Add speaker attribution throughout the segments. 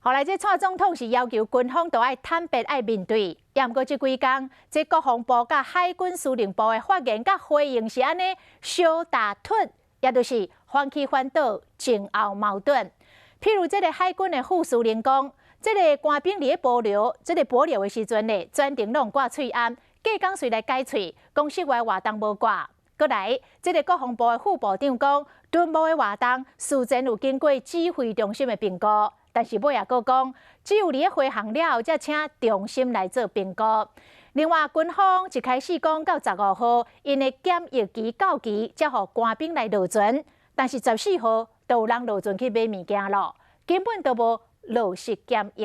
Speaker 1: 後來這蔡總統是要求軍方都愛坦白愛面對，也毋過這幾工，這國防部佮海軍司令部的發言佮回應是按呢相打突，也就是反起反倒，前後矛盾。譬如這个海軍的副司令講，這个官兵佇咧帛琉，這个帛琉的時陣呢，全程攏掛喙罨，隔工隨來改喙，講室外活動無掛。閣來，這个國防部的副部長講，敦睦的活動事前有經過指揮中心的評估。但是尾仔閣講，只有佇咧飛航了後，才請中心來做評估。另外，軍方一開始講到15號，𪜶的檢疫期到期，才予官兵來落船。但是14號就有人落船去買物件囉，根本都無落實檢疫。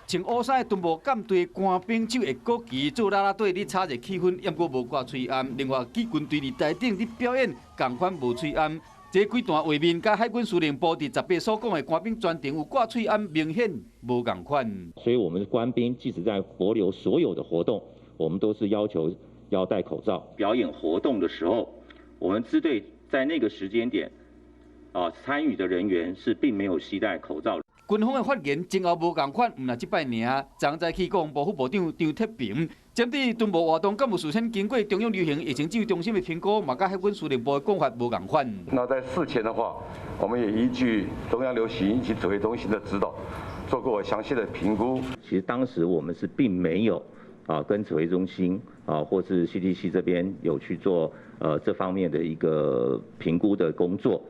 Speaker 2: 穿烏衫的敦睦艦隊官兵手會國旗做啦啦隊，咧炒熱氣氛，猶閣無掛喙罨。另外，紀軍隊佇台頂咧表演，仝款無喙罨。這幾段畫面，佮海軍司令部佇18所講的官兵全程有掛喙罨，明顯無仝款。
Speaker 3: 所以，我們的官兵即使在帛琉所有的活動，我們都是要求要戴口罩。
Speaker 4: 表演活動的時候，我們支隊在那個時間點，啊，參與的人員是並沒有攜帶口罩。
Speaker 2: 軍方的發言前後無仝款，毋但這擺爾。昨早起國防部副部長張鐵平針對敦睦活動，敢有事先經過中央流行疫情指揮中心的評估，嘛佮海軍司令部的講法無仝款。
Speaker 5: 那在事前的話，我們也依據中央流行疫情指揮中心的指導，做過詳細的評估。
Speaker 4: 其實當時我們是並沒有啊跟指揮中心啊或是 CDC 這邊有去做這方面的一個評估的工作。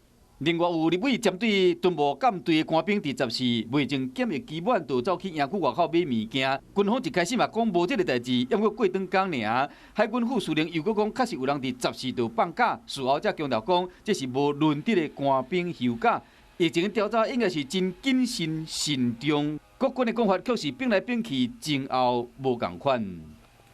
Speaker 2: 另外有立委針對敦睦艦隊的官兵佇14未經檢疫期滿就走去營區外口買物件，軍方一開始嘛講無這个代誌，猶閣過轉工爾。海軍副司令又閣講，確實有人佇十四就放假，事後才強調講這是無輪值的官兵休假。疫情調查應該是真謹慎慎重，國軍的講法卻是變來變去，前後無仝款。